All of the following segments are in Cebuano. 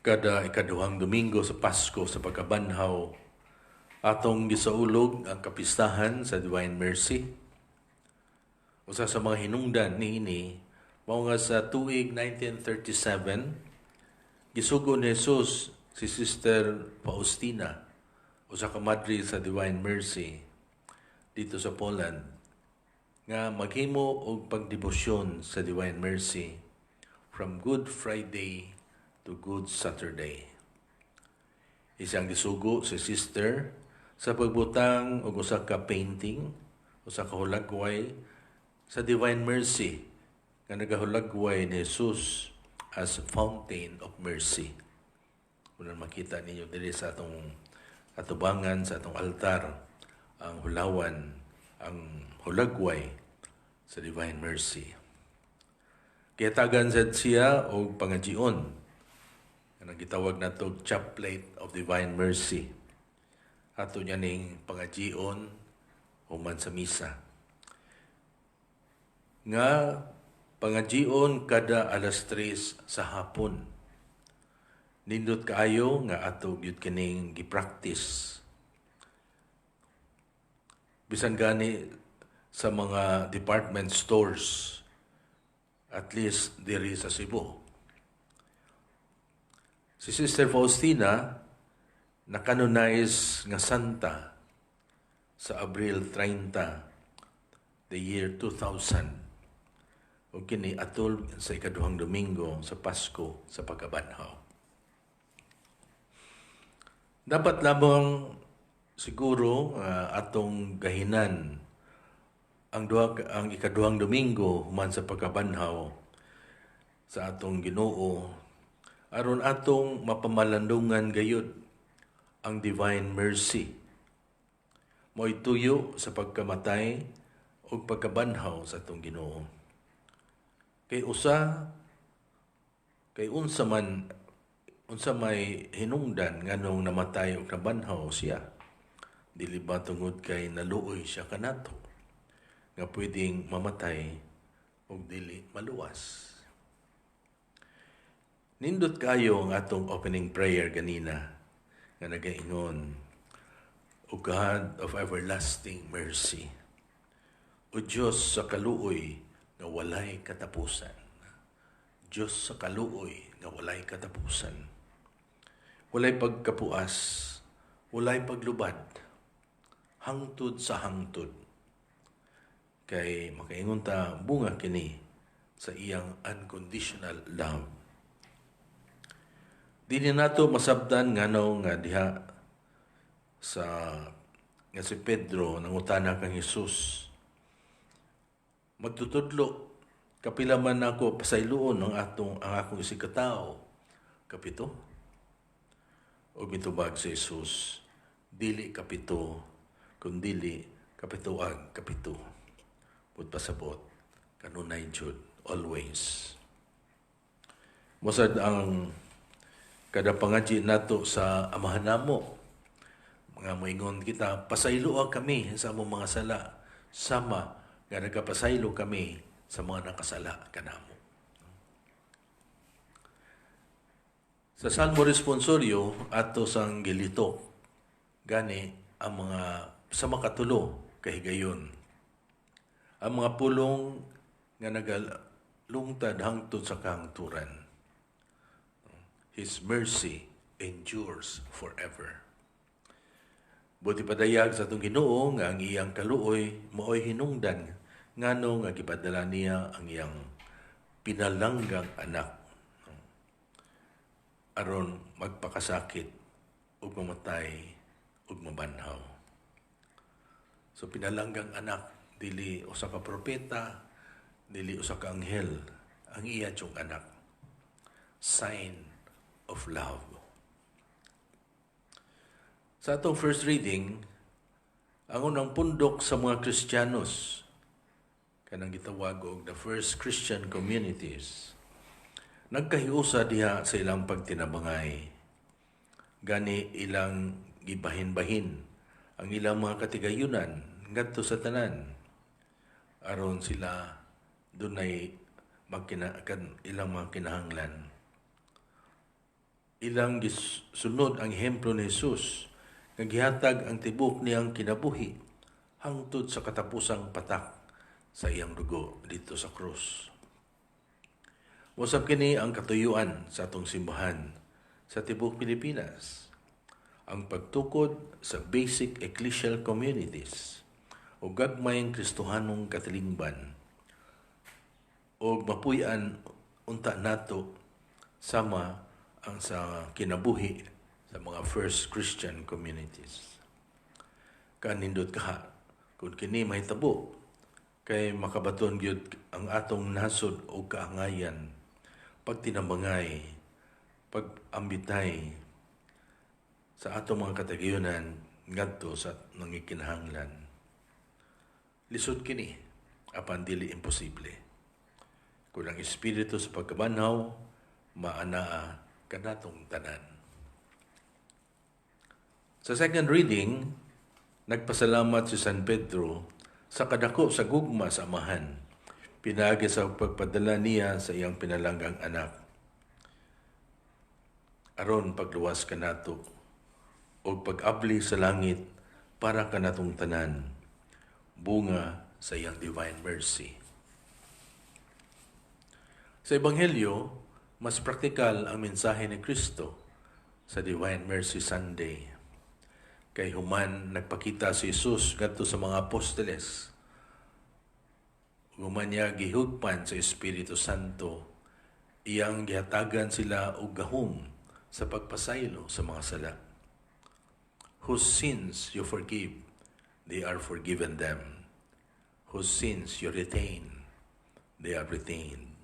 Kada ikaduhang Domingo sa Pasko sa Pagkabanhaw, atong gisaulog ang kapistahan sa Divine Mercy. Usa sa mga hinungdan niini mao nga sa tuig 1937, gisugo ni Jesus si Sister Faustina, usa ka madre sa Divine Mercy dito sa Poland, nga maghimo og pagdebosyon sa Divine Mercy from Good Friday to Good Saturday. Isang gisugo si Sister sa pagbutang og usa ka painting, usa ka hulagway sa Divine Mercy nga nagahulagway ni Jesus as fountain of mercy. Kung makita ninyo diri sa atong atubangan, sa atong altar, ang hulawan, ang hulagway sa Divine Mercy. Gihatagan sad siya og pangajion nga gitawag nato Chaplet of Divine Mercy. Ato niya ning pangajion human sa misa. Nga pangajion kada alas 3 sa hapon. Nindot kaayo nga ato gyud kining gi-practice. Bisan gani sa mga department stores, at least diri sa Cebu. Si Sister Faustina na-canonize nga santa sa Abril 30, the year 2000. Ug kini atol sa ikaduhang Domingo sa Pasko sa Pagkabanhaw. Dapat lamang siguro atong gahinan ang ikaduhang Domingo human sa Pagkabanhaw sa atong Ginoo aron atong mapamalandungan gayud ang Divine Mercy. Mo'y tuyo sa pagkamatay ug pagkabanhaw sa atong Ginoo. Kay unsa may hinungdan nganong namatay ug nabanhaw siya? Dili ba tungod kay naluoy siya kanato nga pwedeng mamatay ug dili maluwas? Nindot kayo ang atong opening prayer ganina nga nagaingon, "O God of everlasting mercy," O Diyos sa kaluoy nga walay katapusan. Diyos sa kaluoy nga walay katapusan. Walay pagkapuas, walay paglubad, hangtod sa hangtod. Kay makaingon ta, bunga kini sa iyang unconditional love. Dili nato masabtan ngano nga diha sa nga si Pedro nangutana kang Jesus, "Magtutudlo, kapila man ako pasayloon ang akong isigkatawo? Kapito?" Ug mitubag si Jesus, "Dili kapito, kundili kapitoag kapito." Buot pasabot, kanunay jud, always. Mao sad ang kada pangadyi nato sa Amahan Namo. Mga moingon kita, "Pasayloa kami sa among mga sala, sama nga nagapasaylo kami sa mga nakasala kanamo." Sa Salmo Responsorio, ato sang gilitok, gani ang mga sa makatulo kahigayon. Ang mga pulong nga nagalungtad hangtod sa kahangturan. His mercy endures forever. Buot ipadayag sa atong Ginoo nga ang iyang kaluoy maoy hinungdan ngano nga gipadala niya ang iyang pinalanggang anak aron magpakasakit ug mamatay ug mabanhaw. So pinalanggang anak, dili usa ka propeta, dili usa ka anghel, ang iya jung anak. Sign of love. Sa atong first reading, ang unang pundok sa mga Kristiyanos, kanang gitawag og the first Christian communities, nagkahiusa diha sa ilang pagtinabangay. Gani ilang gibahin-bahin ang ilang mga katigayunan ngadto sa tanan aron sila dunay magkina kan ilang mga kinahanglan. Ilang gisunod ang ehemplo ni Jesus nga gihatag ang tibuok niyang kinabuhi hangtod sa katapusang patak sa iyang dugo dito sa krus. Mosab kini ang katuyuan sa atong simbahan sa tibuok Pilipinas. Ang pagtukod sa basic ecclesial communities o gagmayng Kristohanong katilingban o mapuy-an unta nato sama ang sa kinabuhi sa mga first Christian communities. Kanindot kaha kung kini mahitabo kay makabaton gyud ang atong nasod og kaangayan, pagtinambangay, pag-ambitay sa atong mga katagayunan ngadto sa nangikinahanglan. Lisod kini, apan dili imposible. Kung ang espiritu sa pagkabanhaw maanaa kanatong tanan. Sa second reading, nagpasalamat si San Pedro sa kadako sa gugma sa Amahan pinaagi sa pagpadala niya sa iyang pinalanggang anak aron pagluwas kanato og pag-abli sa langit para kanatong tanan, bunga sa iyang divine mercy. Sa Ebanghelyo, mas praktikal ang mensahe ni Kristo sa Divine Mercy Sunday. Kay human nagpakita si Jesus ngadto sa mga apostoles, human niya gihugpan sa Espiritu Santo, iyang gihatagan sila og gahom sa pagpasaylo sa mga sala. "Whose sins you forgive, they are forgiven them. Whose sins you retain, they are retained."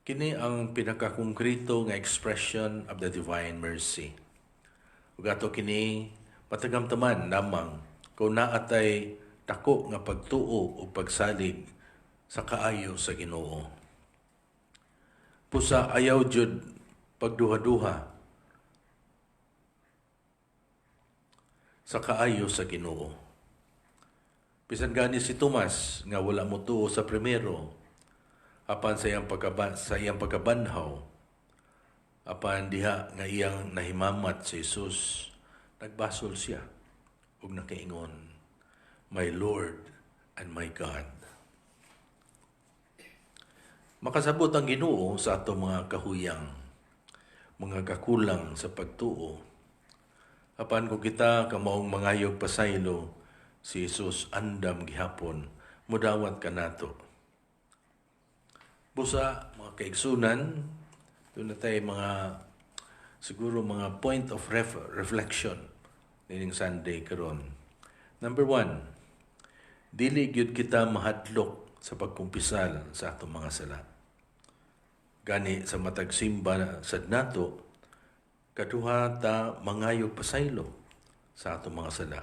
Kini ang pinakakongkrito nga expression of the divine mercy. Ug ato kini matagamtaman lamang kung naa tay dako nga pagtuo o pagsalig sa kaayo sa Ginoo. Busa ayaw jud pagduha-duha sa kaayo sa Ginoo. Bisan gani si Tomas nga wala motuo sa primero, apan sa iyang pagkabanhaw, apan diha nga iyang nahimamat si Jesus, nagbasol siya ug nakaingon, "My Lord and my God." Makasabot ang Ginoo sa atong mga kahuyang, mga kakulang sa pagtuo. Apan kung kita kamaong mangayog pasaylo, si Jesus andam gihapon mudawat kanato. Busa, mga kaigsunan, duna tay mga siguro mga point of reflection nining Sunday karon. Number 1, dili gyud kita mahadlok sa pagkumpisal sa atong mga sala. Gani sa matag simba sad nato, kaduha ta mangayog pasaylo sa atong mga sala.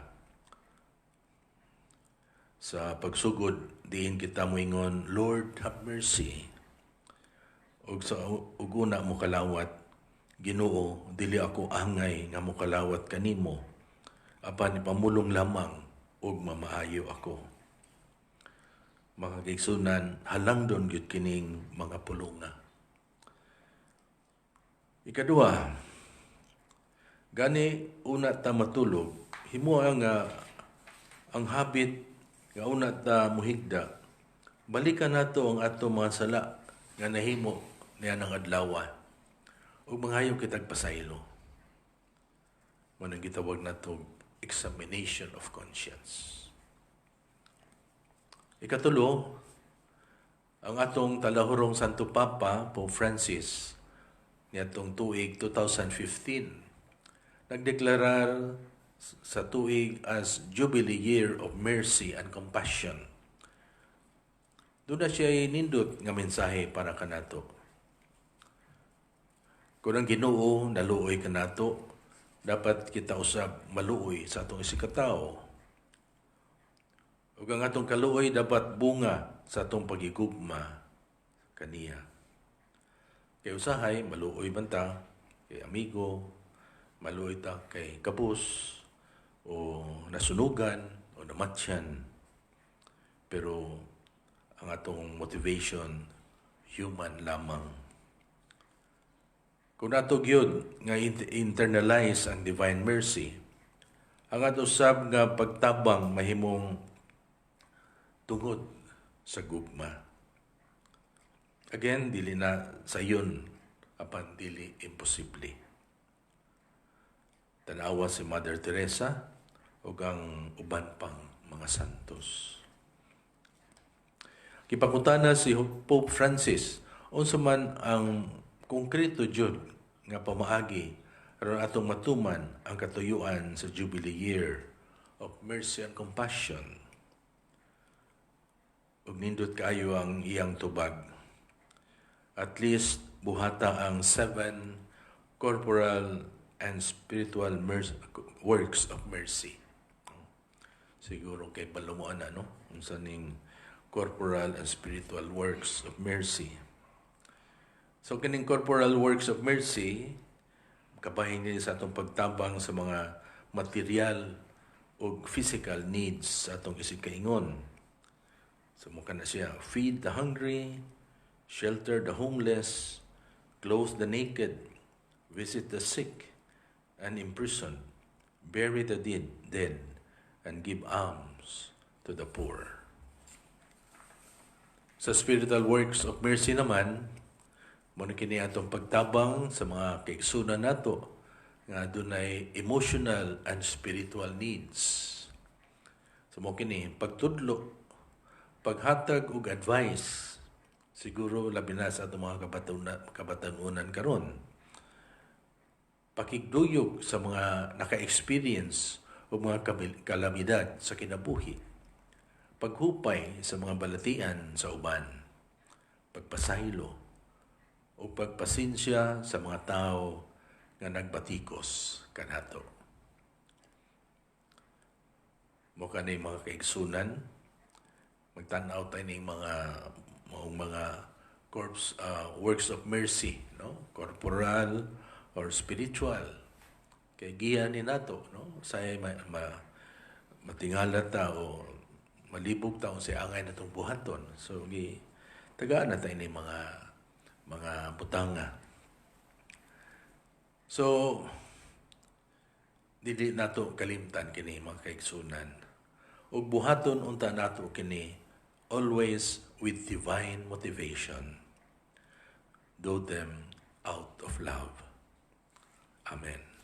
Sa pagsugod, diin kita moingon, "Lord, have mercy." Ug sa ug una mo kalawat, "Ginoo, dili ako angay nga mokalawat kanimo, apan ipamulong lamang ug mamaayo ako." Mga kaigsunan, halangdon gyud kining mga pulunga. Ikaduha, gani una ta matulog, himoa nga ang habit nga una ta muhigda, balikan nato ang ato mga sala nga nahimo niya ng adlaw ug mangayo kitag pasaylo. Mao nang gitawag nato examination of conscience. Ikatulo, ang atong talahurong Santo Papa, Pope Francis, niadtong tuig 2015, nagdeklarar sa tuig as Jubilee Year of Mercy and Compassion. Duna siya nindot nga mensahe para kanato. Kung ang Ginoo naluoy kanato, dapat kita usab maluoy sa atong isigkatawo. Ug ang atong kaluoy dapat bunga sa atong pagigugma kaniya. Kay usahay maluoy man ta kay amigo, maluoy ta kay kabus o nasunugan o namatyan. Pero ang atong motivation human lamang. Kung ato gyud nga internalize ang Divine Mercy, ang ato sab nga pagtabang mahimong tungod sa gugma. Again, dili na sayon apan dili imposible. Tanawa si Mother Teresa ug ang uban pang mga santos. Gipangutana si Pope Francis unsa man ang konkreto jud nga pamaagi aron atong matuman ang katuyuan sa Jubilee Year of Mercy and Compassion. Ug nindot kaayo ang iyang tubag. At least buhata ang seven corporal and spiritual works of mercy. Siguro kay kabalo mo ana, no? Unsa ning corporal and spiritual works of mercy. So kining corporal works of mercy kabahin ni sa atong pagtabang sa mga material o physical needs sa atong isigkaingon. So mao kana siya: feed the hungry, shelter the homeless, clothe the naked, visit the sick and imprisoned, bury the dead, and give alms to the poor. Sa spiritual works of mercy naman, mao ni kini atong pagtabang sa mga kaigsunan nato nga adunay emotional and spiritual needs. So mao kini pagtudlo, paghatag og advice, siguro labi na sa atong mga kabatanunan karon. Pakigduyog sa mga naka-experience o mga kalamidad sa kinabuhi, paghupay sa mga balatian sa uban, pagpasaylo, o pagpasensya sa mga tao nga nagbatikos kanato. Mao kani, mga kaigsunan, magtan-aw tayo ning mga maong mga corps works of mercy, no? Corporal or spiritual. Kay giya ni nato, no? Say matingala ta o malibog ta unsay angay natong buhaton. So gi tagaan na tayo ni mga butanga. So dili nato kalimtan kini, mga kaigsunan. Ug buhaton unta nato kini always with divine motivation. Do them out of love. Amen.